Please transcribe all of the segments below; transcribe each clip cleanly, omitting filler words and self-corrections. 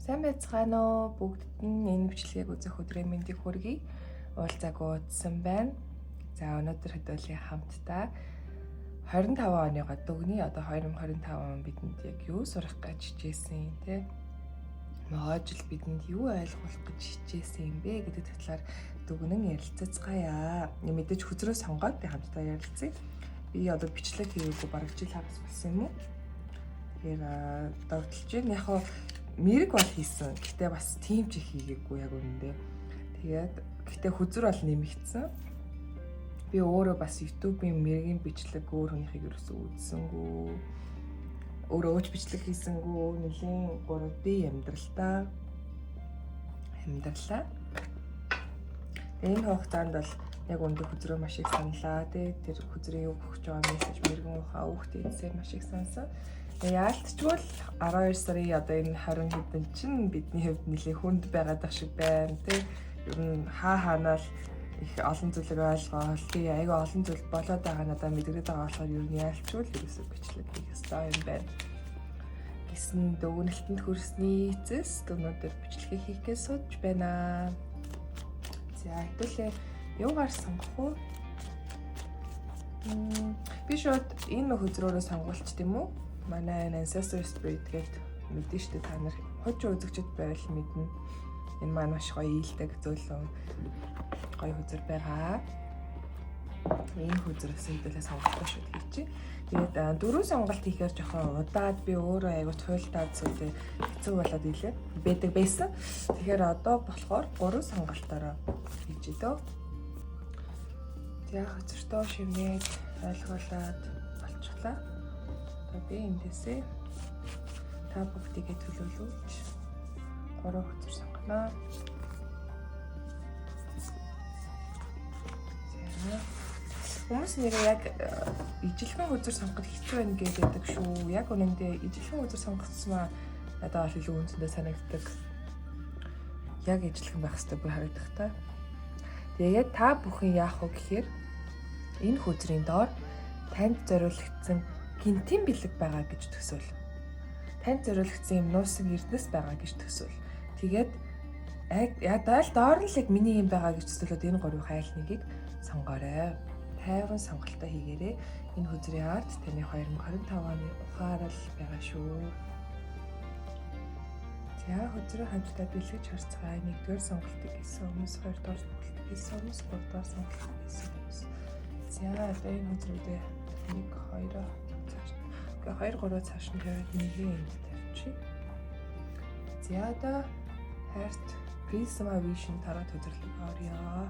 Сайн байцгаана уу? Бүгдд нь энэ бичлэгийг үзэх өдрийн мэндийг хүргэе. Уулзаагүй удсан байна. За, өнөөдөр хэдүүлээ хамтдаа 25 оныгоо дүгний, одоо 2025 он бидэнд яг юу сурах гэж хичээсэн, те, Могоо жил бидэнд юу ойлгуулах гэж хичээсэн юм бэ гэдэг талаар дүгнэн ярилцацгаая. Мэдээж хөзрөө сонгоод би хамтдаа ярилцъя. Би одоо бичлэг хийгээгүй бараг жил хагас болсон юм уу? Тэгэхээр догдолж байна. Яг хоо мэрэг бол хийсэн. Гэтэ бас тийм ч их хийгээгүй яг үнэндээ. Тэгээд гэтэ хөзөр бол нэмэгдсэн. Би өөрөө бас YouTube-ийн мэргийн бичлэг өөр хүнийхийг ерөөсөө үзсэнгүү. Өөрөө өөч бичлэг хийсэнгүү. Нэлийн 3D амьдралтаа амьдралаа. Тэгээ энэ хугацаанд бол яг өндөө хөзрөө маш их саналаа, тий. Тэр хөзрийн юу өгч байгаа мессеж, мэрэгэн ухаан, хүүхдийн эзээр маш их санасан. Тэгээ яалтчгүй л 12 сарын одоо энэ 20 хэдэн чинь бидний хувьд нэлээ хүнд байгаад ах шиг байна, тий. Ер нь хаа хаанаа л их олон зүйлийг ойлгоол, тий, айгүй олон зүйл болоод байгаа надаа мэдрээд байгаа болохоор ер нь яалтчгүй л ерөөсөө бичлэг хийх ёстой юм байна гэсэн дүгнэлтэнд хүрсний эцэс өнөөдөр бичлэгээ хийх гэж сууж байна. За, хэдүүлээ юугаар сонгох вэ? Би шууд энэ хөзрөөрөө сонгуулч тийм үү? Манай энэ Ancestor Spirit гэдэг мэдэн штэ, та нар хуучин үзэгчд байвал мэднэ. Энэ маань маш гоё ийдэг зөөлөн гоё хөзөр байгаа. Энэ хөзрөөс хэдүүлээ сонголтоо шууд хийчих. Тэгээд дөрвөн сонголт хийхээр жоохон удаад би өөрөө айгу туйлдаад зүйлээ хэцүү болоод илээ. Бэдэг байсан. Тэгэхээр одоо болохоор гурван сонголтоороо хийж идөө. За, хөзөртөө шивнээд ойлгуулад болчихлаа. Одоо би эндээсээ та бүгдийгээ төлөөлүүлж гурван хөзөр сонгоно. За. Хүмүүс нэрээ яг ижилхэн хөзөр сонгоход хэцүү байна гэдэг шүү. Яг үнэндээ ижилхэн хөзөр сонгоцсон надад бол илүү үнэтэй санагддаг. Яг ижилхэн байх хэрэгтэй бүр харагдах та. Тэгээд та бүхэн яах вэ гэхээр энэ хөзрийн доор танд зориулагдсан гинтийн бэлэг байгаа гэж төсөөл. Танд зориулагдсан юм нуусан эрдэнэс байгаа гэж төсөөл. Тэгээд ядаа л доор нь л яг миний юм байгаа гэж төсөөлөд энэ гурвын айл нэгийг сонгоорой. Тайван сонголтоо хийгээрэй. Энэ хөзрийн ард таны 2025 оны ухаарал байгаа шүү. За, хөзрөө хамтдаа бэлгэж харцгаая. Нэгдүгээр сонголтыг хийсэн хүмүүс, хоёрдугаар сонголтыг хийсэн хүмүүс, гуравдугаар сонголтыг хийсэн хүмүүс. За, одоо энэ хөзрүүдээ 1 2 цааш. Ингээ 2 3 цааш нь тавиад нэгээ энд тавьчих. За, одоо хайрт Prisma Vision тарот хөзөрлөг орё.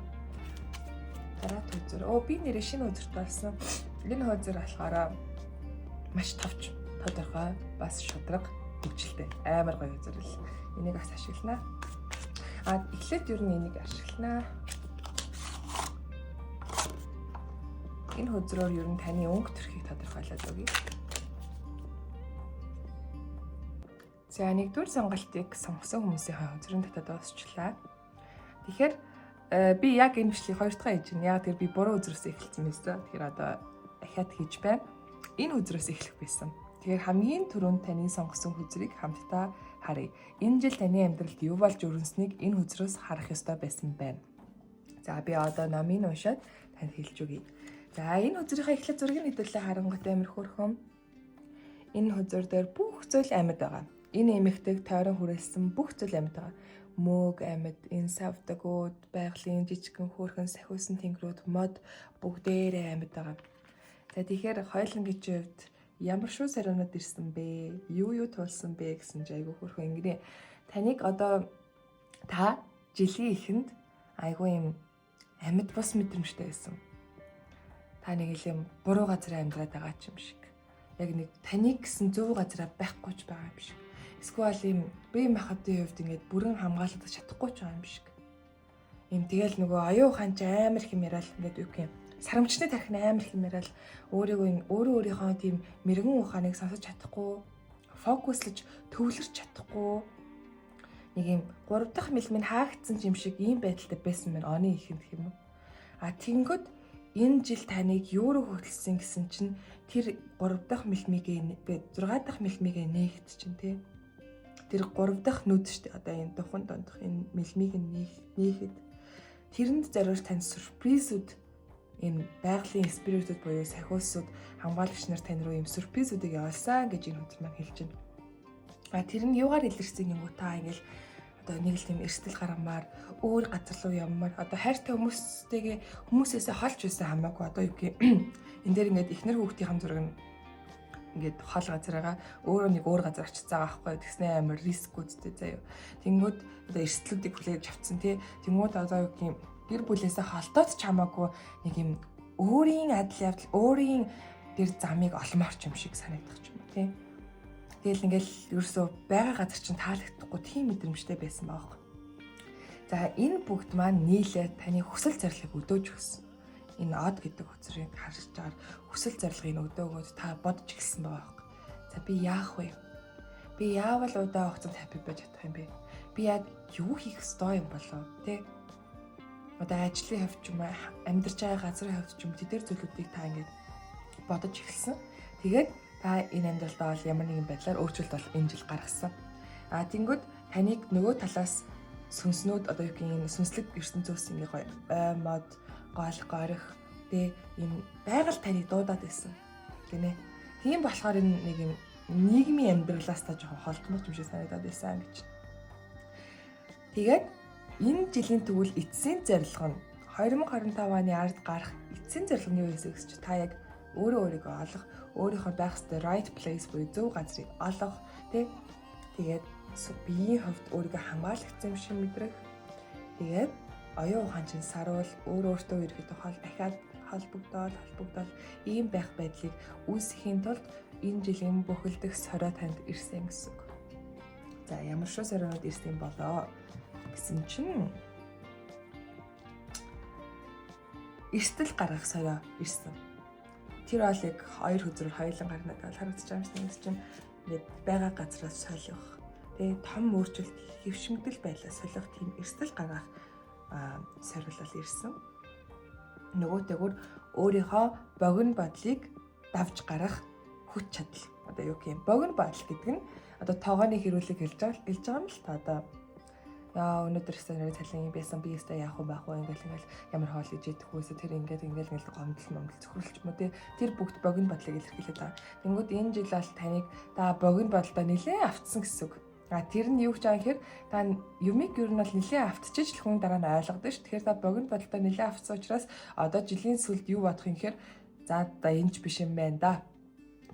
Тарот хөзөр. Оо, би нэрээ шинэ хөзөрт болсон. Энэ хөзөр болохоор маш товч, тодорхой, бас шударга, хөгжилтэй. Амар гоё хөзөр л. Энийг бас ашигланаа. А, эхлээд ер нь энийг ашигланаа. Энэ хөзрөөр ер нь таны өнгө төрхийг тодорхойлоод өгье. За, нэгдүгээр сонголтыг сонгосон хүмүүсийн хөзрийн дотоод дуусчлаа. Тэгэхээр би яг энэ бичлэгийг хоёр дахь хийж байна. Яг тэр би буруу хөзрөөс эхэлсэн байсан. Тэгэхээр одоо дахиад хийж байна. Энэ хөзрөөс эхлэх байсан. Тэгэхээр хамгийн түрүүнд таны сонгосон хөзрийг хамтдаа харъя. Энэ жил таны амьдралд юу болж өрнөснийг энэ хөзрөөс харах ёстой байсан байна. За, би одоо номыг уншаад танд хэлж өгье. За, энэ хөзрийнхаа эхлэл зургийг хэдүүлээ харангуут амар хөөрхөн. Энэ хөзөр дээр бүх зүйл амьд байгаа. Энэ эмэгтэйг тойрон хүрээлсэн бүх зүйл амьд байгаа. Мөөг амьд, энэ савдагууд, байгалийн жижигхэн хөөрхөн сахиусан тэнгэрүүд, мод бүгдээрээ амьд байгаа. За, тэгэхээр хоёулангийн хувьд ямар шүү сариунууд ирсэн бэ? Юу юу туулсан бэ гэсэн чи айгүй хөөрхөн ингэнэ. Таныг одоо та жилийн эхэнд айгүй юм амьд бус мэдрэмжтэй байсан. Та нэг л юм буруу газар амьдраад байгаа ч юм шиг. Яг нэг таныг гэсэн зөв газараа байхгүй ч байгаа юм шиг. Эсвэл ийм бие махбодын хувьд ингээд бүрэн хамгаалагдах чадахгүй ч байгаа юм шиг. Ийм тэгэл нөгөө оюун ухаан ч амар их юм яриад ингээд юу гэх юм. Сарамчны тархин амар их юм яриад өөрийгөө өөрөө өөрийнхөө тийм мэрэгэн ухааныг сонсож чадахгүй, фокуслаж төвлөрч чадахгүй нэг юм 3 дахь мэлмийн хаагдсан юм шиг ийм байдалтай байсан байна оны эхэнд гэх юм уу. А тэгэнгүүт энэ жил таныг юу руу хөтлсөн гэсэн чинь тэр 3 дахь мэлмигээ 6 дахь мэлмигээ нээгт чинь тий. Тэр 3 дахь нүд шүү дээ. Одоо энэ духан дондох энэ мэлмийг нь нээхэд тэрэнд зориулж тань surprise үүд, энэ байгалийн spirit үүд буюу сахиусууд, хамгаалагч нар тань руу ийм surprise үүдийг явуулсан гэж энэ хөтөл маань хэлж байна. А тэр нь юугаар илэрсэн юм бэ? Та ингээл одоо нэг л тийм эрсдэл гаргамаар, өөр газар руу явмаар, одоо хайртай хүмүүстэйгээ, хүмүүсээсээ холж байсан хамаагүй, одоо юу гэх, энэ дээр ингээд эхнэр хүүхдийн зураг нь ингээд хол газар байгаа, өөрөө нэг өөр газар очиж байгаа байхгүй. Тэгснэ амар risk үүдтэй заяа. Тэнгүүд одоо эрсдлүүдийг хүлээж авцсан, тий. Тэнгүүд одоо юу гэх юм, гэр бүлээсээ холдоод ч хамаагүй нэг юм өөрийн адил явдал, өөрийн тэр замыг олмоор ч юм шиг санагдах ч юм уу, тий. Тэгэл ингээл ерөөсөө байгаа газар чинь таалагдахгүй тийм мэдрэмжтэй байсан байгаа. За, энэ бүгд маань нийлээ таны хүсэл зорилгыг өдөөж өгсөн. Энэ од гэдэг хөзрийг харж байгаа хүсэл зорилгыг өдөөгөөд та бодож эхэлсэн байгаа байхгүй. За, би яах вэ? Би яавал удаа хугацаанд happy байж чадах юм бэ? Би яг юу хийх ёстой юм болов, тэ? Одоо ажлын хувьд ч юм уу, амьдарч байгаа газрын хувьд ч юм уу, тэдгээр зүйлүүдийг та ингээд бодож эхэлсэн. Тэгээд та энэ амьдралдаа бол ямар нэгэн байдлаар өөрчлөлт бол энэ жил гаргасан. А тэнгүүд таныг нөгөө талаас сүнснүүд, одоо юу гэх юм, сүнслэг ертөнцөөс ингээ гоё ой мод, гол горих, тэ, энэ байгаль таныг дуудаад байсан гинэ. Тийм болохоор энэ нэг юм нийгмийн амьдралаас та жоохон холдмог юм шиг санагдаад байсан гэж. Тэгээд энэ жилийн тэгвэл эцсийн зорилго нь, 2025 оны ард гарах эцсийн зорилго нь юу байсан гэж чи та яг өөрөө өөрийгөө олох, өөрийнхөө байх ёстой right place буюу зөв газрыг олох, тий. Тэгээд биеийн хувьд өөрийгөө хамгаалагдсан юм шиг мэдрэх. Тэгээд оюун ухаан чинь саруул, өөр өөртөө ерөөхдөө хол дахиад холбогдоол ийм байх байдлыг үүсгэхийн тулд энэ жилийн бүхэлдэх сорой танд ирсэн гэсэн үг. За, ямар шүү соройнууд ирсэн болоо гэсэн чинь эрсдэл гаргах сорой ирсэн. Тэр бол яг хоёр хөзрөр хоёулан гарна гэдэг бол харагдаж байгаа юм шиг чинь ингээд байгаа газраас солих, тэгээ том өөрчлөлт, хэвшмэгдэл байдлаа солих тийм эрсдэл гаргах сорилол ирсэн. Нөгөөтэйгүр өөрийнхөө богино бодлыг давж гарах хүч чадал. Одоо юу гэх юм, богино бодол гэдэг нь одоо тогооны хэрүүлэг хэлж байгаа юм л та. Одоо яа, өнөөдөр өстой нэр цалин юм байсан, би өстой яах вэ, байх вэ, ингээл ингээл ямар хоол иж идэх вэ, тэр ингээд ингээл ингээл гомдол момдол цөхрөлч юм уу, те, тэр бүгд богино бодлыг илэрхийлээд байгаа. Тэнгүүд энэ жил бол таныг та богино бодолдоо нэлээд автсан гэсэн үг. А тэр нь юу гэж байгаа юм гэхээр та юмыг ер нь бол нэлээд автчиж л хүн дараа нь ойлгодог ш. Тэгэхээр та богино бодолдоо нэлээд автсан учраас одоо жилийн сүүлд юу бодох юм гэхээр за да, энэ ч биш юм байна да.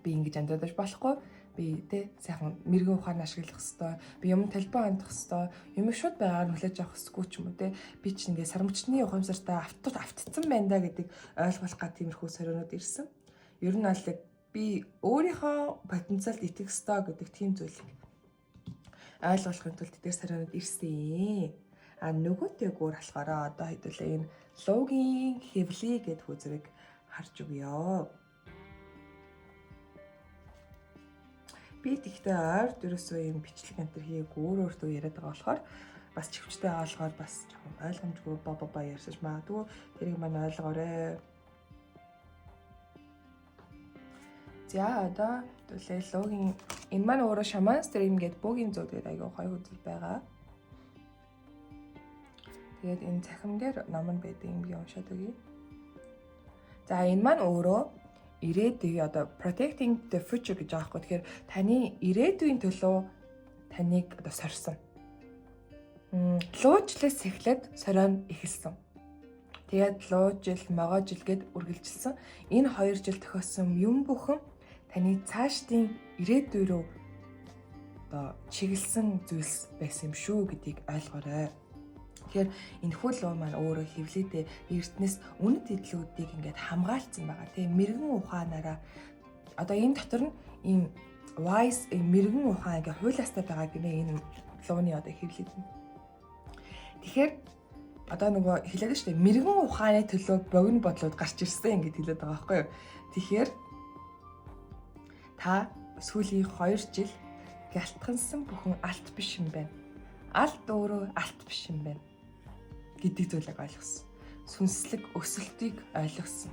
Би ингэж амьдраж болохгүй, би тэ сайхан мэрэгэн ухаан ашиглах хэвээр, би юм талбай хандах хэвээр, юм шууд байгаагаар хүлээж авах хэвгүй ч юм уу, те, би ч ингээ сармчны ухамсартай автцсан байна да гэдэг ойлгох га тиймэрхүү сорионууд ирсэн. Ер нь аль би өөрийнхөө потенциалд итгэх ёстой гэдэг тийм зүйлийг ойлгохын тулд тэдгээр сорионууд ирсэн. А нөгөөтэйгүүр болохоор одоо хэдүүлээ энэ луугийн хэвлий гэдэг үзрийг харж өгье. Би тэгтээ ойрд ерөөсөө юм бичлэг энэ төр хийгээгүй, өөр өөртөө яриад байгаа болохоор бас чивчтэй байгаа болохоор бас жоохон ойлгомжгүй ба ба ба ярьсаж магадгүй, тэрийг маань ойлгоорой. За, одоо төлөө луугийн энэ маань өөрөө Shaman Stream гэдэг буугийн зүүд гэдэг айгүй гоё үзэл байгаа. Тэгээд энэ цахим дээр ном нь байдаг юм, би уншаад өгье. За, энэ маань өөрөө ирээдүйн одоо protecting the future гэж байгаа хгүй. Тэгэхээр таны ирээдүйн төлөө таныг одоо сорьсон. Луучлаас эхлээд сорой эхэлсэн. Тэгээд луу жил, могоо жил гэд үргэлжилсэн. Энэ 2 жил тохиолсон юм бүхэн таны цаашдын ирээдүй рүү одоо чиглэсэн зүйлс байсан юм шүү гэдгийг ойлгоорой. Тэгэхээр энэ хөл луу маань өөрөө хевлийдээ эрдэнэс үнэт эдлүүдийг ингээд хамгаалцсан байгаа. Тэгээ мэрэгэн ухаанаараа одоо энэ дотор нь ийм wise, мэрэгэн ухаан ингээ хуулиастай байгаа гинэ энэ лууны одоо хэвлээд нь. Тэгэхээр одоо нөгөө хэлээд шүү дээ, мэрэгэн ухааны төлөө богино бодлууд гарч ирсэн ингэж хэлээд байгаа байхгүй юу. Тэгэхээр та сүүлийн 2 жил гялтгансан бүхэн алт биш юм байна. Алт өөрөө алт биш юм байна гэдэг зүйлийг ойлгосон. Сүнслэг өсөлтийг ойлгосон.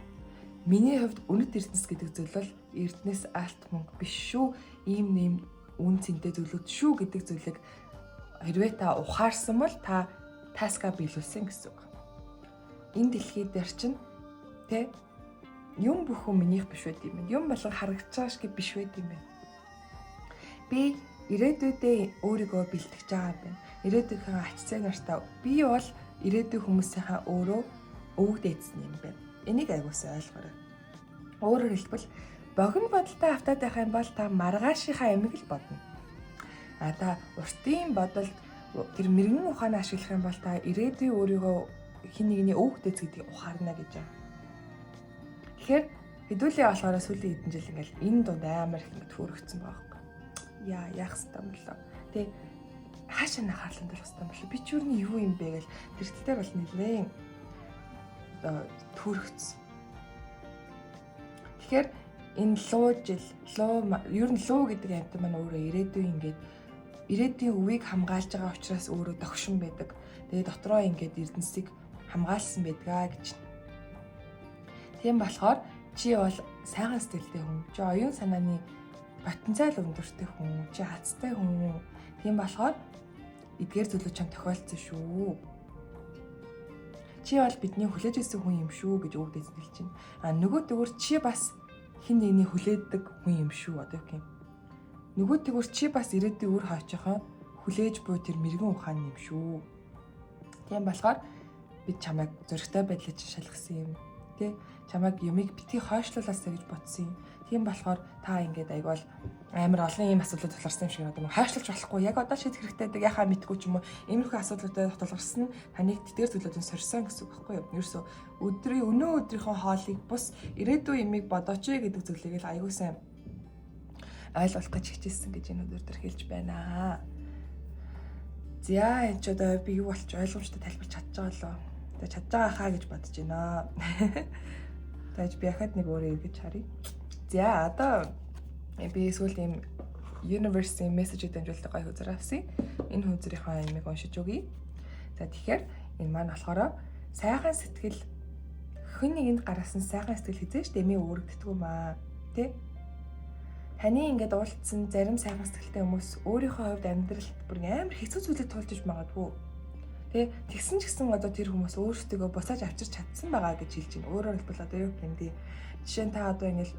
Миний хувьд үнэт эрдэнэс гэдэг зүйл бол эрдэнэс алт мөнгө биш шүү. Ийм нэм үн цэнтэй зүйлүүд шүү гэдэг зүйлийг хэрвээ та ухаарсан бол та таска биелүүлсэн гэсэн үг. Энэ дэлхий дээр чинь тэ юм бүхэн минийх биш байд юм байна. Юм болгон харагдаж байгаа шиг биш байд юм байна. Би ирээдүйдээ өөрийгөө бэлтгэж байгаа юм байна. Ирээдүйнхээ ач цай нартай би бол ирээдүйн хүмүүсийнхаа өөрөө өвөг дээдсэн юм байна. Энийг аягуулсан ойлгоорой. Өөрөөр хэлбэл богино бодолтой автаад байх юм бол та маргаашийнхаа амийг л бодно. А та уртын бодолд тэр мэрэгэн ухаанаа ашиглах юм бол та ирээдүйн өөрийгөө хин нэгний өвөг дээдс гэдгийг ухаарна гэж байна. Тэгэхээр хэдүүлээ болохоор сүүлийн хэдэн жил ингээл энэ дунд амар их ингэ төрөгцсөн байгаа байхгүй. Яа, яах хэвээр юм болоо. Тэ хаашаа анхаарал хандуулах хэвээр юм болоо. Би ч юу нь юу юм бэ гэл тэр тал дээр бол нэлээд төрөгцсөн. Тэгэхээр энэ луу жил, луу ер нь луу гэдэг амьтан маань өөрөө ирээдүйн ингээд ирээдүйн үеийг хамгаалж байгаа учраас өөрөө догшин байдаг. Тэгээ дотроо ингээд эрдэнсийг хамгаалсан байдгаа гэж. Тийм болохоор чи бол сайхан сэтгэлтэй хүн, чи оюун санааны потенциал өндөртэй хүн, чи хацтай хүн. Тийм болохоор эдгээр зүйлүүд чам тохиолдсон шүү. Чи бол бидний хүлээж ирсэн хүн юм шүү гэж өвдөж хэлж байна. А нөгөө төгөр чи бас хин нэгний хүлээдэг хүн юм шүү одоо юу юм. Нөгөө төгөр чи бас ирээдүйн үр хойчийнхоо хүлээж буй тэр мэрэгэн ухаан юм шүү. Тийм болохоор бид чамайг зөрөгтэй байдлаар чи шалгасан юм. Тэ чамайг юмыг битгий хойшлуулаасаа гэж бодсон юм. Тийм болохоор та ингээд айгуул амар олон ийм асуудлууд тулгарсан юм шиг надад хойшлуулж болохгүй яг одоо шийдэх хэрэгтэй гэдэг яхаа мэдгүй ч юм уу иймэрхүү асуудлуудад тулгарсан таныг тэтгэр зүйлүүдэн сорьсон гэсэн үг байхгүй юу? Ерөөсөө өдрийн өнөө өдрийнхөө хоолыг бус ирээдүйн имийг бодооч гэдэг зүйлийг л айгуу сайн ойлгох гэж хичээсэн гэж энэ өдөр төр хэлж байна. За энэ ч одоо би юу болч ойлгомжтой тайлбарч чадж байгаа лөө. Тэгээ чадж байгаа хаа гэж бодож байна. Тэгэж би яхад нэг өөрөө эргэж харъя. За одоо би сүүл ийм Universe-ийн мессежийг дамжуулдаг гоё хөзөр авсан. Энэ хөзрийнхөө ямиг уншиж өгье. За тэгэхээр энэ маань болохоор сайхан сэтгэл хэн нэгэнд гаргасан сайхан сэтгэл хизээш дэмий үүрэгддэг юм аа. Тэ? Таны ингээд уулзсан зарим сайхан сэтгэлтэй хүмүүс өөрийнхөө хувьд амьдралд бүр амар хэцүү зүйлийг туулж иж магадгүй. Тэ? Тэгсэн ч гэсэн одоо тэр хүмүүс өөрсдөө буцааж авчирч чадсан байгаа гэж хэлж байна. Өөрөөр хэлбэл одоо юу гэмдий. Жишээ нь та одоо ингээд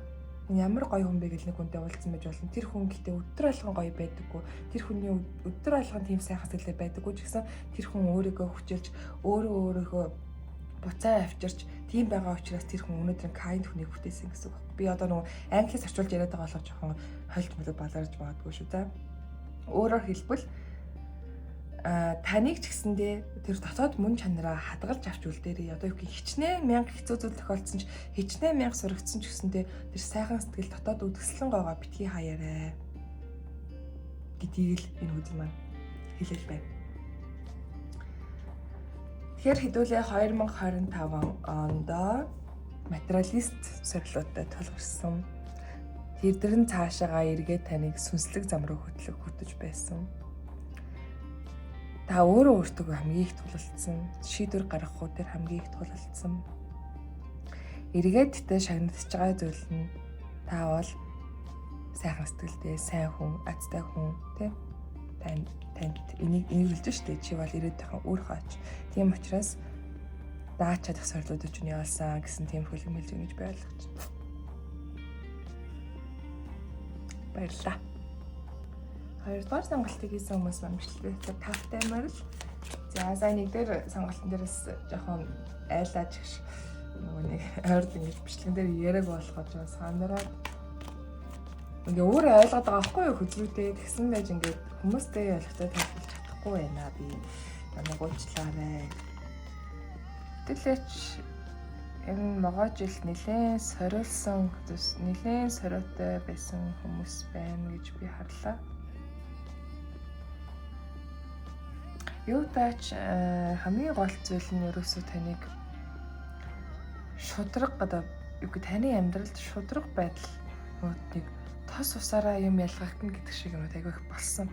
ямар гоё хүн бэ гэл нэг хүнтэй уулзсан байж болно. Тэр хүн гэтээ өдөр болгон гоё байдаггүй. Тэр хүний өдөр болгон тийм сайхан сэтгэлтэй байдаггүй ч гэсэн тэр хүн өөрийгөө хүчилж, өөрөө өөрийгөө буцаа авчирч тийм байгаа учраас тэр хүн өнөөдөр kind хүнийг бүтээсэн гэсэн үг. Би одоо нөгөө англиас орчуулж яриад байгаа болохоор жоохон хольт мөлөг баларж магадгүй шүү за. Өөрөөр хэлбэл таныг ч гэсэндээ тэр дотоод мөн чанараа хадгалж авч үлдээрэй. Одоо юу гэх хичнээн мянга хэцүү зүйл тохиолдсон ч хичнээн мянга сурагдсан ч гэсэндээ тэр сайхан сэтгэл дотоод үдгслэн гоогоо битгий хаяарай гэдгийг л энэ үзэн маань хэлэл байна. Тэгэхээр хэдүүлээ 2025 онд материалист сорилтуудтай тулгарсан. Тэр дэр нь цаашаагаа эргээд таныг сүнслэг зам руу хөтлөх хөтөж байсан. Та өөрөө өөртөө хамгийн их тулалдсан, шийдвэр гаргах уу дээр хамгийн их тулалдсан. Эргээд тэ шагнагдж байгаа зүйл нь та бол сайхан сэтгэлтэй, сайн хүн, азтай хүн, тэ? Танд энийг хэлж штэ чи бол ирээдүйнхээ үр хойч. Тийм учраас дааж чадах сорилтууд чинь явуулсан гэсэн тийм хөлөг мэлж ингэж би ойлгож байна. Баярлалаа. Хоёрдугаар сонголтыг хийсэн хүмүүс маань бичлэгээ тавтай морил. За сайн нэг дээр сонголтын дээрээс жоохон айлаач гэх нөгөө нэг ойрд ингэж бичлэгэн дээр яриаг болохоор жоохон санараад ингээ өөрөө ойлгоод байгаа байхгүй юу хөзрүүдээ тэгсэн байж ингээд хүмүүстэй ойлгохтой тайлбарлаж чадахгүй байна би. Намайг уучлаарай. Тэлээч энэ могоо жил нэлээд сорилсан нэлээд сориотой байсан хүмүүс байна гэж би харлаа. Юу таач хамгийн гол зүйл нь ерөөсөө таныг шудраг одоо юу гэх таны амьдралд шудраг байдал нэг тос усаараа юм ялгагдана гэдэг шиг юм айгүй их болсон.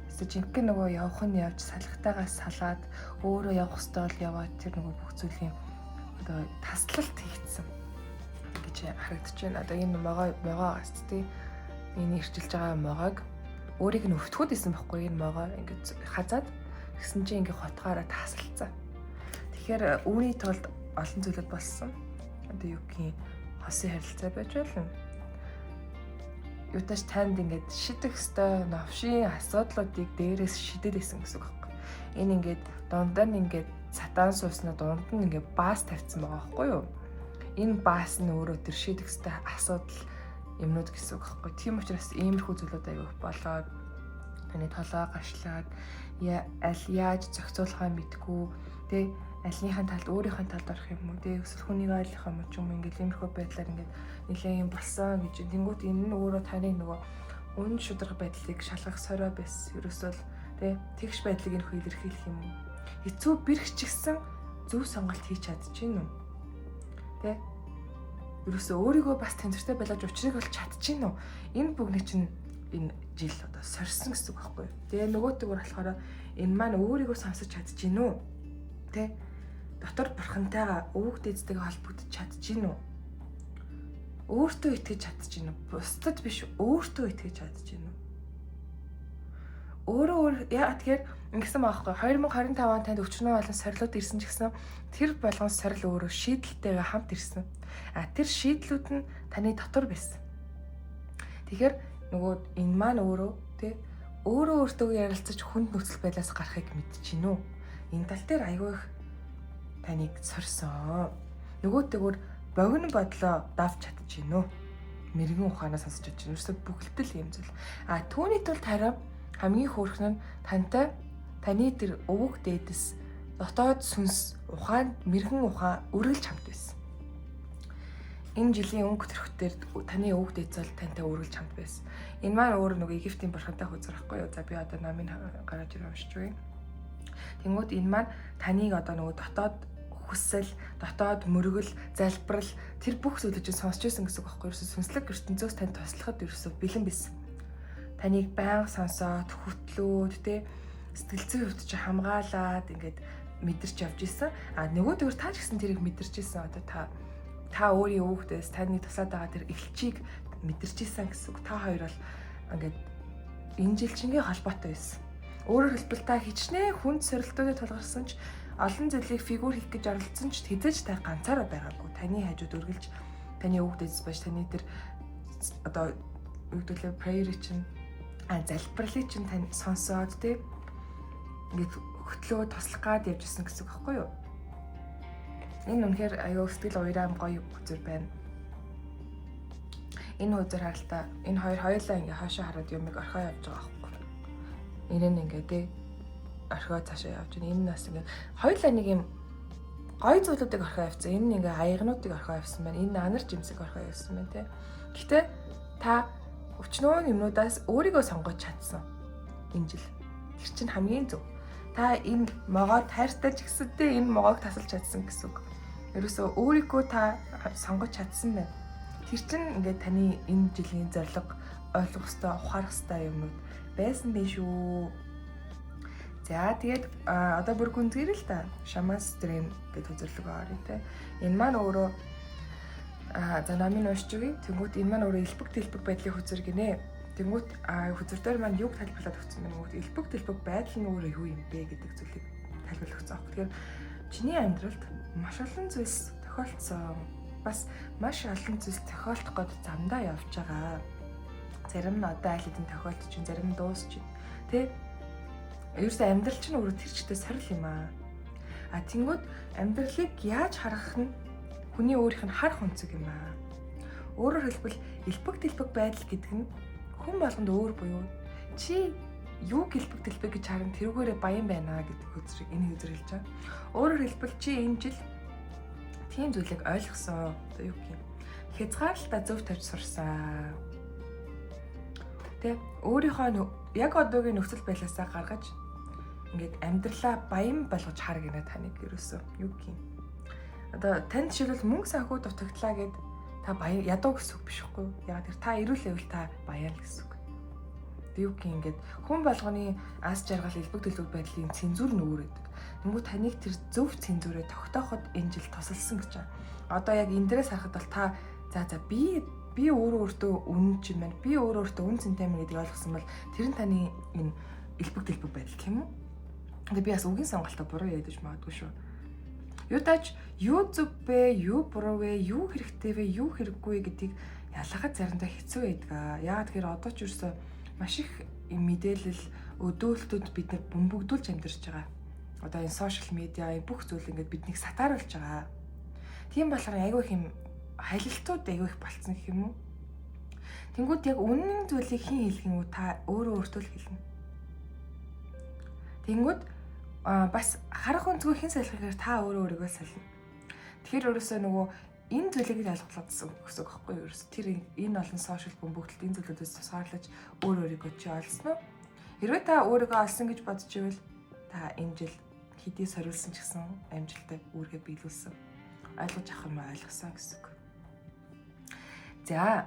Эсвэл жинхэнэ нөгөө явах нь явж салхитайгаас салаад өөрөө явах ёстой бол яваад тэр нөгөө бүх зүйлийн одоо таслалт хийгдсэн гэж харагдаж байна. Одоо энэ могоогоос тий энэ ирчилж байгаа могоог Өөрийг нь өвтгөхөд исэн байхгүй энэ могоо ингээд хазаад гэсэн чинь ингээд хотгоороо таасалцсан. Тэгэхээр үүний тулд олон зүйлүүд болсон. Одоо юу гэх юм, хосын харилцаа байж болно. Юуташ танд ингээд шидэх ёстой новшийн асуудлуудыг дээрээс шидэд исэн гэсэн үг байхгүй. Энэ ингээд дундаа нь ингээд сатан сууснаа дунд нь ингээд баас тавьсан байгаа байхгүй юу? Энэ баас нь өөрөө тэр шийдэх ёстой асуудал юмнууд гэсэн үг байхгүй. Тийм учраас иймэрхүү зүйлүүд аягүй болоод таны толгой гашлаад аль яаж зохицуулахаа мэдгүй тэ, альныхаа талд өөрийнхөө талд орох юм уу тэ, эсвэл хүнийг ойлгох юм уу ч юм ингээд иймэрхүү байдлаар ингээд нэлээд юм болсон гэж. Тэнгүүт энэ нь өөрөө таны нөгөө үн шударга байдлыг шалгах сорой байсан. Ерөөсөө л тэ тэгш байдлыг энэ хүү илэрхийлэх юм уу? Хэцүү бэрх ч гэсэн зөв сонголт хийж чадчихэв үү? Тэ? Ерөөсөө өөрийгөө бас тэнцвэртэй байлгаж учрыг бол чадчихэв үү? Энэ бүгний чинь энэ жил одоо сорьсон гэсэн үг байхгүй юу? Тэгээ нөгөөтэйгөр болохоор энэ маань өөрийгөө сонсож чадчихэв үү? Тэ? Дотор бурхантайгаа өвөг дээдтэйгээ холбогдож чадчихэв үү? Өөртөө итгэж чадчихэв үү? Бусдад биш, өөртөө итгэж чадчихэв үү? Өөрөө өөр яа тэгэхээр ингэсэн байхгүй 2025 он танд өчнөө олон сорилууд ирсэн ч гэсэн тэр болгон сорил өөрөө шийдэлтэйгээ хамт ирсэн. А тэр шийдлүүд нь таны дотор байсан. Тэгэхээр нөгөө энэ маань өөрөө тий өөрөө өөртөө ярилцаж хүнд нөхцөл байдлаас гарахыг мэдчихэв үү? Энэ тал дээр айгүй их таныг сорьсон. Нөгөөтэйгөр богино бодлоо давж чадчихэв үү? Мэргэн ухаанаас сонсож чадчихэв. Ерөөсө бүгэлтэл юм зүйл. А түүний тулд харин хамгийн хөөрхөн нь тантай таны тэр өвөг дээдэс дотоод сүнс ухаан мэрэгэн ухаан үргэлж хамт байсан. Энэ жилийн өнгө төрхтөр таны өвөг дээдс бол тантай үргэлж хамт байсан. Энэ маань өөр нөгөө Египтийн бурхантай хөзөр ахгүй юу? За би одоо номыг гаргаж ирээ уншиж өгье. Тэнгүүд энэ маань таныг одоо нөгөө дотоод хүсэл, дотоод мөргөл, залбирал тэр бүх зүйлийг чинь сонсч байсан гэсэн үг байхгүй юу? Сүнслэг ертөнцөөс танд туслахад ерөөсөө бэлэн байсан. Таныг байнга сонсоод, хөтлөөд, тэ сэтгэл зүйн хувьд чи хамгаалаад ингээд мэдэрч явж исэн. А нөгөөдөөр та ч гэсэн тэрийг мэдэрч исэн. Одоо та өөрийн өвгдээс таны туслаад байгаа тэр элчийг мэдэрч исэн гэсэн үг. Та хоёр бол ингээд энэ жил чингээ холбоотой байсан. Өөрөөр хэлбэл та хичнээн хүнд сорилтуудад тулгарсан ч олон зүйлийг фигүр хийх гэж оролдсон ч хэзээ ч та ганцаараа байгаагүй. Таны хажууд үргэлж таны өвгдээс байж таны тэр одоо юу гэдэг лээ prayer чинь залбирлыг чинь тань сонсоод тий ингээд хөтлөө туслах гад явж исэн гэсэн үг байхгүй юу? Энэ үнэхээр аюу сэтгэл уяраа гоё хөзөр байна. Энэ хөзөр харалтаа энэ хоёр хоёулаа ингээ хойшоо хараад юмыг орхио явж байгаа байхгүй. Энэ нь ингээ тий орхио цаашаа явж байна. Энэ нас ингээ хоёулаа нэг юм гоё зүйлүүдийг орхио явцсан. Энэ нь ингээ аягнуудыг орхио явсан байна. Энэ анар жимсийг орхио явсан байна тий. Гэтэ та өчнөө юмнуудаас өөрийгөө сонгож чадсан энэ жил. Тэр чинь хамгийн зөв. Та энэ могоо тайртай ч гэсэдээ энэ могоог тасалж чадсан гэсэн үг. Ерөөсөө өөрийгөө та сонгож чадсан байна. Тэр чинь ингээд таны энэ жилийн зорилго, ойлгох ёстой, ухаарах ёстой юмнууд байсан байх шүү. За тэгээд одоо бүр гүнзгийрэл л та. Shaman's Dream гэдэг үзэрлэг орё те. Энэ маань өөрөө за номыг уншиж өгье. Тэнгүүт энэ маань өөрөө элбэг дэлбэг байдлын хөзөр гинэ. Тэнгүүт хөзөр дээр маань юг тайлбарлаад өгсөн бэ? Тэнгүүт элбэг дэлбэг байдал нь өөрөө юу юм бэ гэдэг зүйлийг тайлбарлах өгсөн. Тэгэхээр чиний амьдралд маш олон зүйлс тохиолдсон. Бас маш олон зүйлс тохиолдох гээд замдаа явж байгаа. Зарим нь одоо аль хэдийн тохиолдож чинь, зарим нь дуусч чинь. Тэ? Ерөөсөө амьдрал чинь өөрөө тэр чигтээ сорил юм аа. А тэнгүүд амьдралыг яаж харах нь хүний өөрийнх нь харах өнцөг юм аа. Өөрөөр хэлбэл элбэг дэлбэг байдал гэдэг нь хүн болгонд өөр буюу чи юу гэлбэг дэлбэг гэж харан тэрүүгээрээ баян байна гэдэг хөзрийг энэ хөзөр хэлж байгаа. Өөрөөр хэлбэл чи энэ жил тийм зүйлийг ойлгосон. Одоо юу гэх юм? Хязгаарлалтаа зөв тавьж сурсан. Тэ өөрийнхөө яг одоогийн нөхцөл байдлаасаа гаргаж ингээд амьдралаа баян болгож хар гинэ таныг ерөөсөө юу гэх юм. Одоо танд жишээлбэл мөнгө санхүү дутагдлаа гэд та баян ядуу гэсэн үг биш үгүй. Яг тэр та эрүүл байвал та баян л гэсэн үг. Тэг юу гэх юм ингээд хүн болгоны ас жаргал элбэг дэлбэг байдлын цензуур нь өөр байдаг. Тэнгүү таныг тэр зөв цензуурээ тогтооход энэ жил тусалсан гэж байна. Одоо яг энэ дээрээс харахад бол та за би Би өөрөө өөртөө үнэн ч юм байна. Би өөрөө өөртөө үн цэнтэй юм гэдгийг ойлгосон бол тэр нь таны энэ элбэг дэлбэг байдал гэх юм уу? Тэгээ би бас үгийн сонголтоо буруу ярьж магадгүй шүү. Юудаач юу зөв бэ, юу буруу вэ, юу хэрэгтэй вэ, юу хэрэггүй гэдгийг ялгахад заримдаа хэцүү байдаг. Яагаад тэгэхээр одоо ч ерөөсөө маш их мэдээлэл өдөөлтөд бид нар бөмбөгдүүлж амьдарч байгаа. Одоо энэ social media, энэ бүх зүйл ингээд биднийг сатааруулж байгаа. Тийм болохоор айгүй их юм халилтууд айгүй их болцсон гэх юм уу? Тэнгүүд яг үнэн зүйлийг хэн хэлэх юм уу? Та өөрөө өөртөө л хэлнэ. Тэнгүүд бас харах өнцгөө хэн солих гэхээр та өөрөө өөрийгөө солино. Тэгэхээр өөрөөсөө нөгөө энэ зүйлийг л ойлголоо гэсэн үг байхгүй юу? Ерөөсөө тэр энэ олон social бөмбөгдөлт энэ зүйлүүдээс тусгаарлаж өөр өөрийгөө чи олсон уу? Хэрвээ та өөрийгөө олсон гэж бодож ивэл та энэ жил хэдий сорилсан ч гэсэн амжилттай үүргээ биелүүлсэн. Ойлгож авах юм ойлгосон гэсэн үг. За,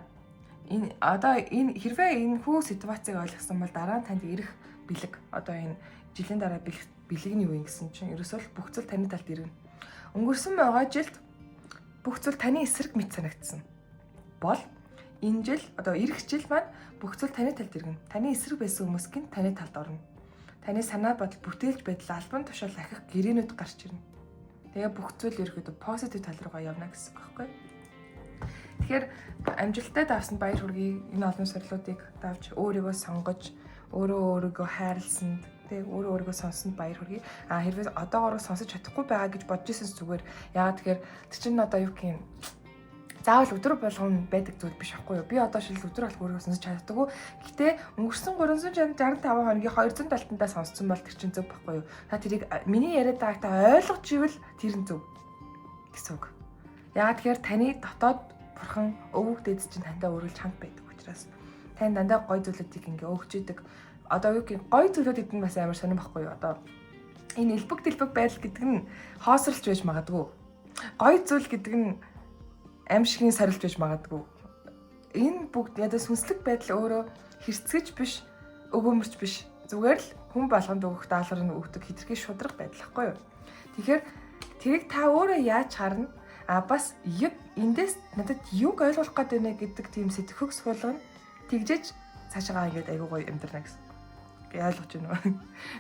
энэ одоо энэ хэрвээ энэ хүү ситуацийг ойлгосон бол дараа нь танд ирэх бэлэг, одоо энэ жилийн дараа бэлэг бэлэг нь юу юм гэсэн чинь ерөөсөө л бүх зүйл таны талд ирнэ. Өнгөрсөн байгаа жилд бүх зүйл таны эсрэг мэт санагдсан бол энэ жил, одоо ирэх жил маань бүх зүйл таны талд иргэнэ. Таны эсрэг байсан хүмүүс гин таны талд орно. Таны санаа бодол, бүтээлч байдал, албан тушаал ахих гэрээнүүд гарч ирнэ. Тэгээ бүх зүйл ерөөхдөө positive тал руугаа явна гэсэн үг байхгүй юу? Тэгэхээр амжилттай давсанд баяр хүргэе. Энэ олон сорилуудыг давж өөрийгөө сонгож, өөрөө өөрийгөө хайрласанд, тэг өөрөө өөрийгөө сонссонд баяр хүргэе. А хэрвээ одоогоор сонсож чадахгүй байгаа гэж бодож исэн зүгээр. Яагаад тэгэхээр тэр чинь одоо юу гэх юм, заавал өдөр болгон байдаг зүйл биш байхгүй юу? Би одоо шил өдөр болго өөрийгөө сонсож чаддаггүй. Гэтэ өнгөрсөн 365 хоногийн 270-тандаа сонссон бол тэр чинь зөв байхгүй юу? Та тэрийг миний яриад байгааг та ойлгож ивэл тэр нь зөв гэсэн үг. Яагаад тэгэхээр таны дотоод бурхан, өвөг дээд чинь тантай үргэлж хамт байдаг учраас тань дандаа гой зүйлүүдийг ингээ өгч идэг. Одоо юу гэх, гой зүйлүүд гэдэг нь бас амар сонирн байхгүй юу? Одоо энэ элбэг дэлбэг байдал гэдэг нь хоосролч байж магадгүй. Гой зүйл гэдэг нь аимшигын сорилт байж магадгүй. Энэ бүгд ядаа сүнслэг байдал өөрөө хэрцгэж биш, өгөөмөрч биш. Зүгээр л хүн болгонд өгөх даалгавар нь өгдөг хэтэрхий шударга байдал байхгүй юу? Тэгэхээр тэрийг та өөрөө яаж харна? А бас яг эндээс надад юуг ойлгох гээд байна гэдэг тийм сэтгэхүйг суулгана. Тэгжээж цаашаа ингээд айгуу гоё амьдрна гэсэн. Би ойлгож байна уу?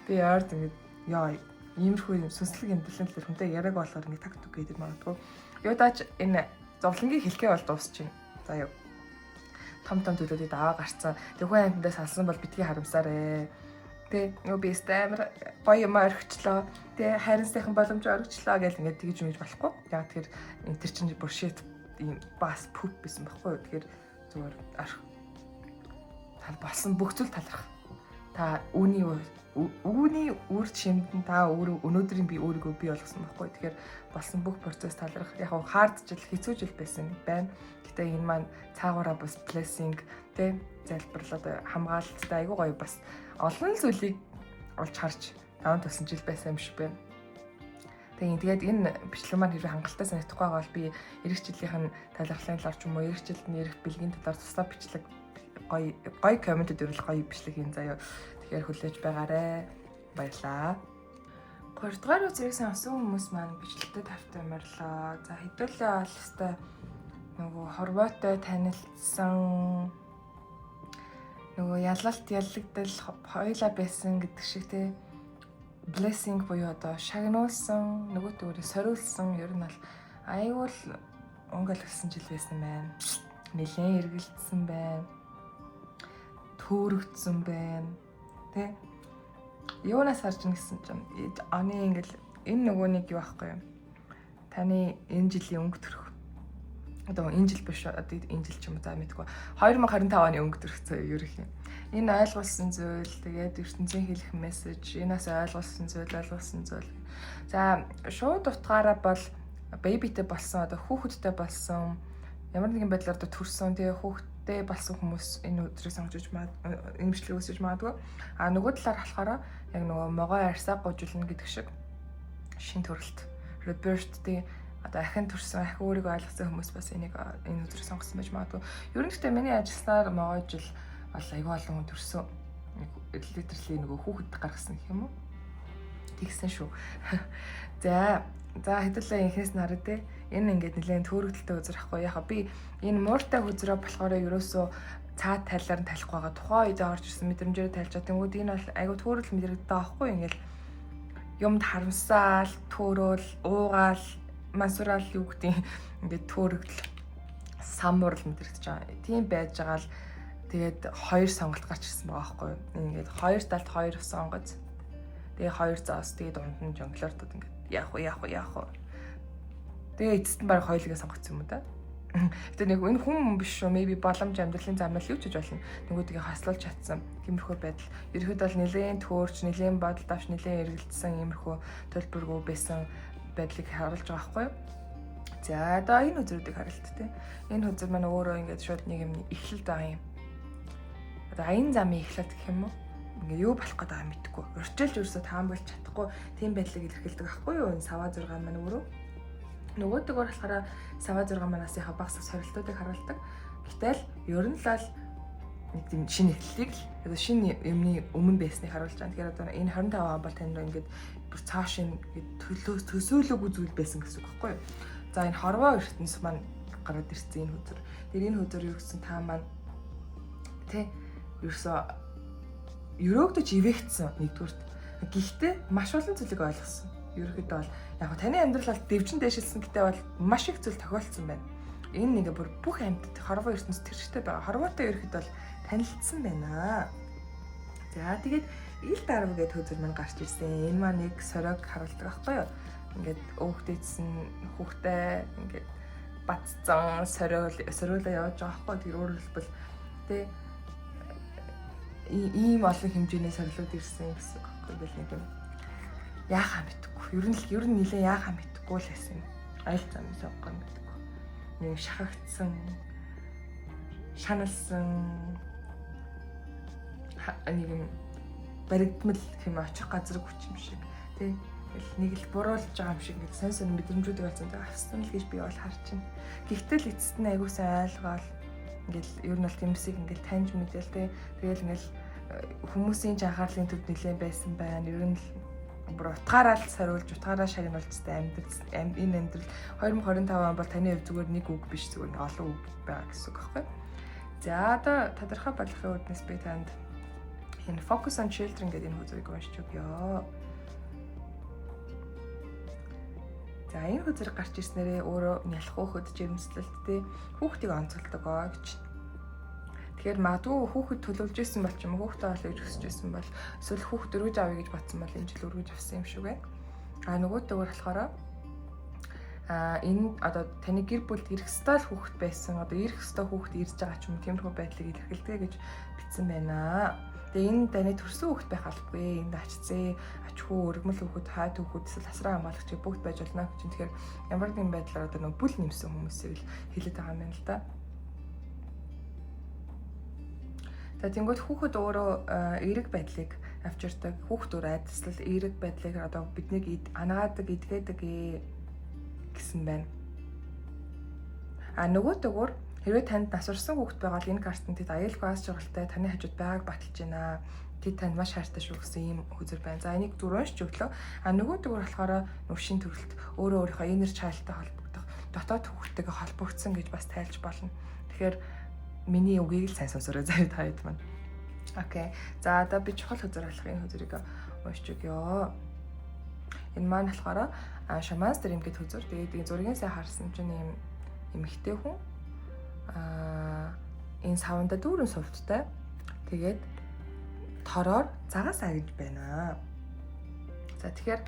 Би яард ингээд яа иймэрхүү юм сүнслэг амьдралын талаар хүнтэй яриаг болохоор ингээд таг туг гэдэг магадгүй. Юудаач энэ зовлонгийн хэлхээ бол дуусчихэв. За юу. Том том төлөөдөд аваа гарцсан. Тэг хүн амьтандаа салсан бол битгий харамсаарэ. Тэ юу би амар гоё юм орхичлоо. Тэ хайрын сайхан боломж орхичлоо гэл ингээд тэгж юмж болохгүй. Яг тэр энэ тэр чинь бүр shit ийм бас poop байсан байхгүй юу. Тэгэхээр зүгээр орх. Та болсон бүх зүйл таларх. Та үүний үүний үр шимд нь та өөрөө өнөөдрийн би өөрийгөө бий болгосон байхгүй. Тэгэхээр болсон бүх процесс таларх. Яг нь hard жил, хэцүү жил байсан байна. Гэтэ энэ маань цаагаараа бас blessing, тэ залбирлаад хамгаалалттай айгуу гоё бас олон зүйлийг олж харж даван тусан жил байсан юм шиг байна. Тэгээ тэгээд энэ бичлэг маань хэрвээ хангалттай санагдахгүй байгаа бол би ирэх жилийнх нь талархлын талаар ч юм уу, ирэх жилд нь ирэх бэлгийн талаар тусдаа бичлэг, гоё гоё comment-д ирвэл гоё бичлэг хийн заяа. Тэгэхээр хүлээж байгаарэ. Баярлаа. 3 дугаар үзрийг сонсон хүмүүс маань бичлэгтэй тавтай морилоо. За, хэдүүлээ бол өстой нөгөө хорвоотой танилцсан, нөгөө ялалт яллагдал хоёлаа байсан гэдэг шиг те blessing буюу одоо шагнуулсан, нөгөө төгөрөө сориулсан, ер нь бол аюул өнгөлөсөн жил байсан байна. Нэлээд эргэлдсэн байна. Төөрөгдсөн байна. Тэ? Юунаас харж ин гэсэн чинь оны ингээл энэ нөгөө нэг юу байхгүй юу? Таны энэ жилийн өнгө төрөх, одоо энэ жил биш, одоо энэ жил ч юм уу, за мэдгүй, 2025 оны өнгө төрөх зөө ер их юм. Энэ ойлгуулсан зүйл, тэгээд ертөнцийн хэлэх мессеж, энэс ойлгуулсан зүйл, ойлгуулсан зүйл. За, шууд утгаараа бол baby тэй болсон, одоо хүүхэдтэй болсон, ямар нэгэн байдлаар одоо төрсөн, тэгээ хүүхэдтэй болсон хүмүүс энэ өдрийг сонгож магад, энэ бичлэгийг үзэж магадгүй. А нөгөө талаар болохоор яг нөгөө могой арьсаа гужуулна гэдэг шиг шин төрөлт, rebirth, тэгээ одоо ахин төрсөн, ахин өөрийгөө ойлгосон хүмүүс бас энийг энэ өдрийг сонгосон байж магадгүй. Ер нь гэхдээ миний ажилласаар могой жил бол айгүй олон хүн төрсөн. Literally нөгөө хүүхэд гаргасан гэх юм уу? Тэгсэн шүү. За, За, хэдүүлээ инхээс нь харъя те. Энэ ингээд нэлээд төөрөгдөлтэй үзэр ахгүй. Яг би энэ мууртай хөзрөө болохоор ерөөсөө цаад талаар нь талихгүй байгаа. Тухайн үед орж ирсэн мэдрэмжээрээ тайлж байгаа. Тэнгүүд энэ бол айгу төөрөл мэдрэгддэг байхгүй, ингээл юмд харамсаал, төөрөөл, уугаал, мансуураал, юу гэдэг, ингээд төөрөгдөл, самурал мэдрэгдэж байгаа. Тийм байж байгаа л тэгээд хоёр сонголт гарч ирсэн байгаа байхгүй юу. Ингээд хоёр талд хоёр сонгоц. Тэгээ хоёр зоос, тэгээ дунд нь жонглортод ингээд яах вэ, яах вэ, яах вэ. Тэгээ эцэст нь баг хоёулыг сонгоцсон юм уу да. Гэтэ нэг энэ хүн биш шүү. Maybe боломж, амьдралын замнал, юу ч гэж болно. Нөгөө тэгээ хослуулж чадсан. Тиймэрхүү байдал. Ерөнхийдөө бол нэлээд төөрч, нэлээд бодолд авч, нэлээд эргэлдсэн иймэрхүү төлбөргүй байсан байдлыг харуулж байгаа байхгүй юу? За, одоо энэ хөзрүүдийг харалт те. Энэ хөзөр маань өөрөө ингээд шууд нэг юм эхлэлд байгаа юм. Одоо аян замын эхлэлт гэх юм уу? Ингээ юу болох гэдэг байгаа мэдэхгүй. Урьдчилж ерөөсөө таамаглаж чадахгүй тийм байдлыг илэрхийлдэг байхгүй юу? Энэ саваа 6 маань өөрөө. Нөгөөдөөр болохоор саваа 6 манаас яха багс сорилтуудыг харуулдаг. Гэтэл ер нь л нэг тийм шинэ эхлэлийг л одоо шинэ юмны өмнө байсныг харуулж байгаа. Тэгэхээр одоо энэ 25 он бол танд ингээд бүр цааш ингээд төлөө төсөөлөөгүй зүйл байсан гэсэн үг байхгүй юу? За, энэ хорвоо ертөнц маань гараад ирсэн энэ хөзөр. Тэр энэ хөзөр юу гэсэн, та маань тэ ерөөсөө өрөөгдөж ивэгдсэн нэгдүгüрт. Гэхдээ маш олон зүйлийг ойлгосон. Ерөнхийдөө бол яг таны амьдрал бол дэвжин дээшилсэн, гэтээ бол маш их зүйл тохиолдсон байна. Энэ нэг бүр бүх амьтад, хорвоо ертөнц тэр чигтээ байгаа. Хорвоотой ерөнхийдөө бол танилцсан байна. За, тэгээд ил дарв гэдэг хөзөр маань гарч ирсэн. Энэ маань нэг сорог харуулдаг байхгүй юу? Ингээд өөхтэйсэн хүүхдээ ингээд бацсан сориол сориулаа явж байгаа байхгүй. Тэр өөрөөр хэлбэл тэ ийм олон хэмжээний сорилууд ирсэн гэсэн үг байхгүй. Ингээл нэг юм яахаа мэдэхгүй. Ер нь нилээ яахаа мэдэхгүй л байсан юм. Айл замын сонгоо мэдэхгүй. Нэг шахагдсан, шаналсан, нэг юм баригдмал хэм очих газар хүч юм шиг тий, нэг л буруулж байгаа юм шиг ингээд сонь сонь мэдрэмжүүдийг болсон. Тэгээ авсан л гэж би бол харж байна. Гэхдээ л эцэст нь аягүй сайн ойлгоол, ингээл ер нь бол тэмсийг ингээл таньж мэдэл тий. Тэгэл ингээл хүмүүсийн ч анхаарлын төвд нэлээд байсан байна. Ер нь л бүр утгаараа л сариулж, утгаараа шагнуулж амьдрал, энэ амьдрал 2025 он бол таны хувьд зүгээр нэг үг биш, зүгээр нэг олон үг байгаа гэсэн үг байхгүй. За, одоо тодорхой болгохын үүднээс би танд энэ Focus on Children гэдэг энэ хөзрийг уншиж өгье. За, энэ хөзөр гарч ирснээрээ өөрөө нялх хөөхөд жирэмслэлттэй хүүхдийг онцолдог оо гэж. Тэгэхээр магадгүй хүүхэд төлөвлөж исэн бол ч юм уу, хүүхдээ олё гэж хүсэж исэн бол, эсвэл хүүхд өргөж авъя гэж бодсон бол энэ жил өргөж авсан юм шиг байна. А нөгөөдөөр болохоор энэ одоо таны гэр бүлд ирэх ёстой л хүүхэд байсан. Одоо ирэх ёстой хүүхэд ирж байгаа ч юм уу, тиймэрхүү байдлыг илэрхийлдэг гэж бичсэн байна. Тэгээ энэ таны төрсөн хүүхэд байх албагүй. Энд ач зээ, ач хүү, өргөмөл хүүхэд, хайт хүүхэд, эсвэл асраа хамгаалагч бүгд байж болно гэж. Тэгэхээр ямар нэгэн байдлаар одоо нөгөө бүл нэмсэн хүмүүсийг л хэлээд байгаа юм байна л да. За, тэнгуут хүүхэд өөрөө эерэг байдлыг авчирдаг. Хүүхэд өөр айдслал, эерэг байдлыг одоо биднийг анаадаг, эдгээдэг гэсэн байна. А нөгөөдөөр хэрвээ танд нас барсан хүүхэд байгаа бол энэ картанд тэд аюулгүй аас жаргалтай таны хажууд байгааг баталж байна. Тэд танд маш хайртай шүү гэсэн ийм хөзөр байна. За, энийг зүр уншиж өглөө. А нөгөөдөөр болохоор нүшин төрөлт өөрөө өөрийнхөө inner child-тай холбогдох, дотоод хүүхдтэйгээ холбогдсон гэж бас тайлж болно. Тэгэхээр миний үгийг л сайн сонсоорой заяа та хэд маань. Okay. За, одоо би чухал хөзөр болох энэ хөзрийг уншиж өгье. Энэ маань болохоор Shaman's Dream гэдэг хөзөр. Тэгээд энэ зургийн сайн харсан чинь ийм эмэгтэй хүн энэ саванда дүүрэн сувдтай. Тэгээд тороор загас агж байна. За, тэгэхээр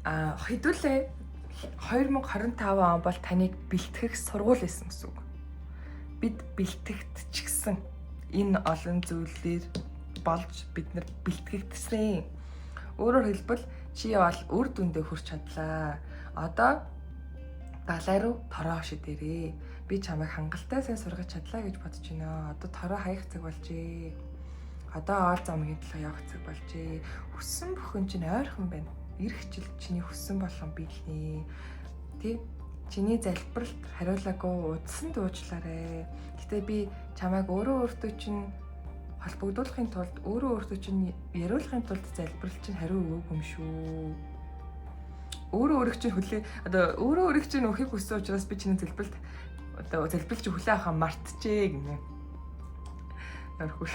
хэдүүлээ 2025 он бол таныг бэлтгэх сургууль байсан гэсэн үг. Бид бэлтгэгдчихсэн, энэ олон зүйлээр болж бид нар бэлтгэгдсэн. Өөрөөр хэлбэл чи бол үр дүндээ хүрч чадлаа. Одоо далай руу тороо шидэрээ. Би чамайг хангалттай сайн сургаж чадлаа гэж бодож байна. Одоо тороо хаях цаг болжээ. Одоо оол замын төлөө явах цаг болжээ. Хүссэн бүхэн чинь ойрхон байна. Ирэх жил чиний хүссэн болгон биелнэ. Тэ? Чиний залбиралт хариулаагүй, удсан дуучлаарэ. Гэтэ би чамайг өөрөө өөртөө чинь холбогдуулахын тулд, өөрөө өөртөө чинь яриулахын тулд залбирал чинь хариу өгөөгүй юм шүү. Өөрөө өөрийг чинь хүлээ одоо өөрөө өөрийг чинь өхийг хүссэн учраас би чиний зэлбэлт одоо зэлбэлч хүлээ авахаа мартжээ гинэ. Ярхүү.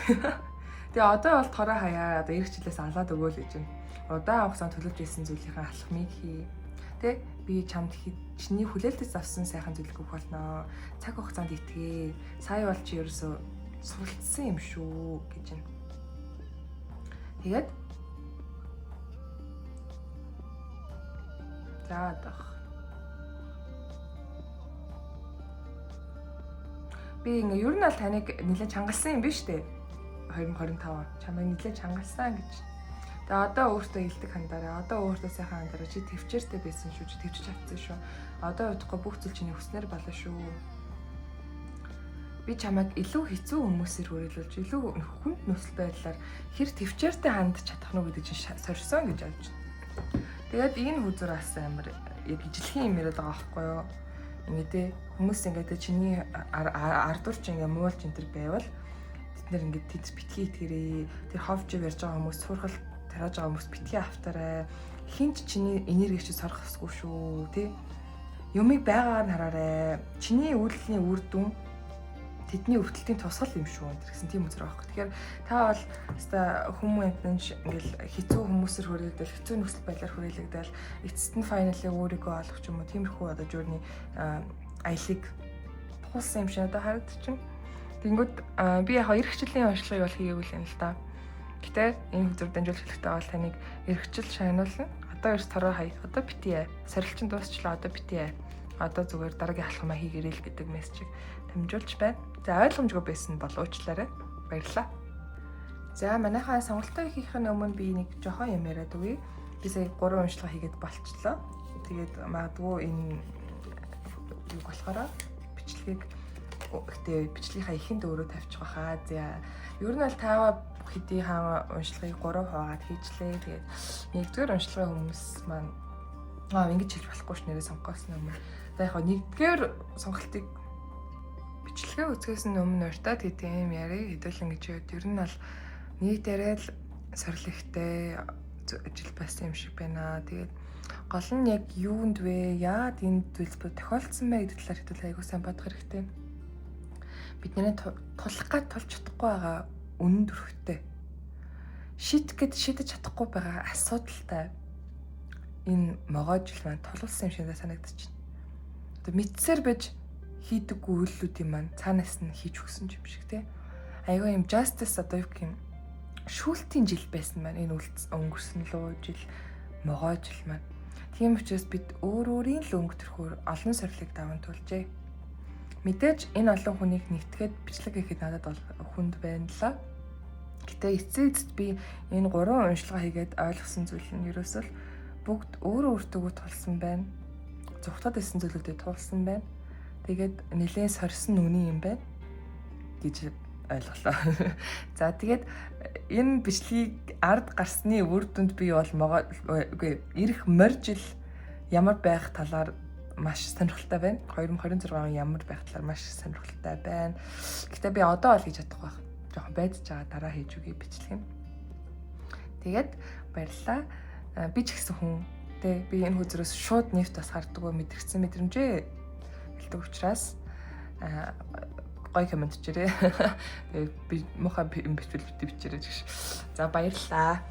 Тэгээ одоо бол тороо хаяа одоо эх жилээс алаад өгөөл гэж байна. Удаан хугацаанд төлөвлөж исэн зүйлийнхээ алхмыг хий. Тэ би чамд чиний хүлээлтэд авсан сайхан зүйлийг өгөх болно. Цаг хугацаанд итгээ. Сая бол чи ерөөсөө суралцсан юм шүү гэж байна. Тэгээд за одох. Би ингээ ер нь аль таныг нэлээд чангалсан юм биш үү? 2025 чамайг нэлээд чангалсан гэж. Тэгээ одоо өөртөө илдэг хандараа, одоо өөртөө сайхан хандараа. Чи төвчээртэй байсан шүү, чи төвчж чадсан шүү. Одоо удахгүй бүх зүйл чиний хүснээр болно шүү. Би чамайг илүү хэцүү хүмүүсээр хүрээлүүлж, илүү хүнд нөхцөл байдлаар хэр төвчээртэй хандж чадах нь гэдэг чинь сорьсон гэж авч байна. Тэгээд энэ хүзүүр бас амар яг ижлэхэн юм яриад байгаа байхгүй юу? Ингээ те хүмүүс ингээ те чиний ардуур чи ингээ муулж энэ төр байвал тэд нэр ингээ тэд битгий итгэрээ. Тэр ховж ярьж байгаа хүмүүс сургал тарааж байгаа хүмүүс битгий автаарай. Хинч чиний энергийг чи сорох ёсгүй шүү, тэ? Юмыг байгаагаар нь хараарай. Чиний үйлдэлийн үр дүн тэдний өвдөлтийн тусгал юм шүү гэсэн тийм үзэр байхгүй. Тэгэхээр та бол өстой хүмүүн амьтан ингээл хэцүү хүмүүсээр хүрээлэгдэл, хэцүү нөхцөл байдлаар хүрээлэгдэл, эцэст нь файналыг өөрийгөө олох ч юм уу тиймэрхүү одоо журны аялыг туулсан юм шиг надад харагдчихэв. Тэнгүүд би яг эрхчлэлийн уншлагыг бол хийгээгүй л юм л та. Гэтэ энэ хөзөр дамжуулах хэрэгтэй бол таныг эрхчил шагнуулна. Одоо эрс тороо хай. Одоо битгий. Сорилчин дуусчлаа. Одоо битгий. Одоо зүгээр дараагийн алхмаа хийгээрэй л гэдэг мессежийг дамжуулж байна. За ойлгомжгүй байсан бол уучлаарай. Баярлалаа. За манайхаа сонголтоо хийхин өмнө би нэг жоохон юм яриад өгье. Би сая 3 уншлага хийгээд болчлоо. Тэгээд магадгүй энэ юг болохоор бичлэгийг гэтээ бичлэгийнхаа ихэнд өөрөө тавьчих байхаа. За ер нь бол таава хэдийн хаа уншлагыг 3 хуваагаад хийжлээ. Тэгээд нэгдүгээр уншлагын хүмүүс маань ингэж хэлж болохгүй ш нэрээ сонгохоос өмнө. За яг нэгдүгээр сонголтыг бичлэгээ үзэхээс өмнө уртаа тэгээд юм яриа хэдүүлэн гэж яваад ер нь бол нэг дээрээ л сорил ихтэй ажил байсан юм шиг байна. Тэгээд гол нь яг юунд вэ? Яагаад энэ зүйлс тохиолдсон бэ гэдэг талаар хэдүүл айгуу сайн бодох хэрэгтэй. Бидний тулах гад тулж чадахгүй байгаа үнэн төрхтэй. Шийдэх гээд шийдэж чадахгүй байгаа асуудалтай энэ могой жил маань тулуулсан юм шиг санагдчихэв. Одоо мэдсээр байж хийдэггүй үйлдэлүүдийн маань цаанаас нь хийж өгсөн юм шиг тий. Айгүй юм justice одоо юу гэх юм шүүлтийн жил байсан маань энэ өнгөрсөн луу жил могой жил маань. Тийм учраас бид өөр өөрийн л өнгө төрхөөр олон сорилыг даван туулжээ. Мэдээж энэ олон хүнийг нэгтгэхэд бичлэг хийхэд надад бол хүнд байна лаа. Гэтэ эцсийн эцэст би энэ 3 уншилгаа хийгээд ойлгосон зүйл нь ерөөсөө л бүгд өөрөө өөртөөгөө тулсан байна. Зүгтад исэн зүйлүүдэд тулсан байна. Тэгээд нэлээд сорьсон нүний юм байна гэж ойлголоо. За тэгээд энэ бичлэгийг ард гарсны үр дүнд би бол үгүй ирэх морь жил ямар байх талаар маш сонирхолтой байна. 2026 он ямар байх талаар маш сонирхолтой байна. Гэтэ би одоо ол хийж чадахгүй байх. Жохон байдж байгаа дараа хийж үгүй бичлэг юм. Тэгээд баярлалаа. Би ч гэсэн хүн тэ би энэ хөзрөөс шууд нефт бас хардггүй мэдрэгдсэн мэдрэмжээ хэлдэг учраас гоё коммент бичээрэй. Тэгээд би муухай юм бичвэл битгий бичээрэй гэж. За баярлалаа.